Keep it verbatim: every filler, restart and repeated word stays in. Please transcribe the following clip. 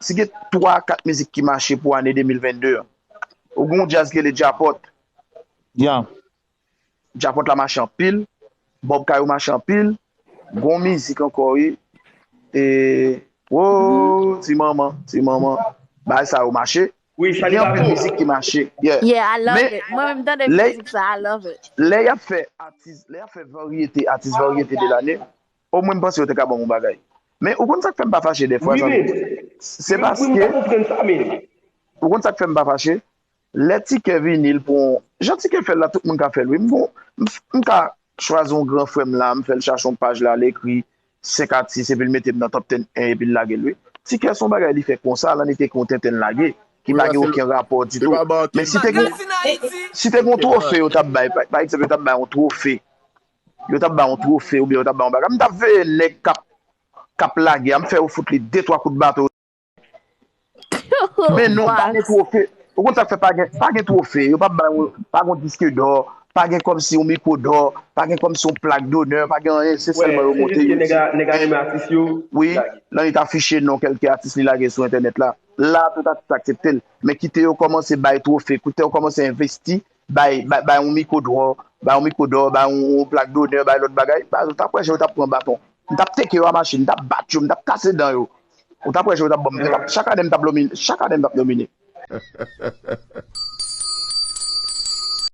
si gen twa kat mizik ki mache pou ane de mil vennde an, ou gen yon djaz ki rele Djapòt. Ya. Djapòt la mache anpil, Bob Kayo mache anpil, gon mizik ankò wi. E wo ti manman, ti manman. Bagay sa yo mache. Wi, Chali Gen anpil Bato. Mizik ki mache. Yeah. Yeah, I love Men- it. Mwen menm tande lè- mizik sa, I love it. Lè y ap fè atis, lè y ap fè varyete, atis varyete de lane, omwen m panse yo te ka ban m yon bagay. Men ou konn sa k fè m pa fache dèfwa Wi, zanmi? men Se wi, wi, m paske ka konprann sa, men ou konn sa k fè m pa fache? Lè Tikè vini l pou yon jan Tikè fè l la, tout moun ka fè l wi. M gon- m- m ka chwazi yon gran frè m la, m fè l chache yon paj la, l ekri senk atis epi l mete m nan top ten en epi l lage l wi. Tikè se yon bagay li fè konsa, lan li te ekri yon tenten l lage, ki Wi, pa la, gen se- okenn rapò se ditou. pa marketing. Men si te gen si te gen yon twofe yo t ap bay, pa pa egzanp yo t ap bay yon twofe. Yo t ap bay yon twofe oubyen yo t ap bay yon bagay. M t ap veye nèg k ap k ap lage a, m fè yo fout li de twa kout baton. Men non, pa gen twofe. Ou konn sa k fè pa gen, pa gen twofe. Yo pa bay yon, pa gen yon disk dò, pa gen kòmsi yon mikwo dò, pa gen kòmsi yon plak donè, pa gen anyen, se sèlman yo monte yo di. Nèg a renmen atis yo. Wi, lan li ta afiche non kèlke atis li lage sou entènèt la. La, tout atis aksepte l. Men kite yo kòmanse bay twofe, kite yo kòmanse envesti, bay, bay, bay yon mikwo dò, bay yon mikwo dò, bay yon, yon plak donè, bay lòt bagay, ba, ou t ap wè jan yo t ap pran baton. M t ap teke yo a machin, m t ap bat yo, m t ap kase dan yo. Ou t ap wè jan yo t ap ban m. M t ap- Chak ane m t ap domine. Chak ane m t ap domine.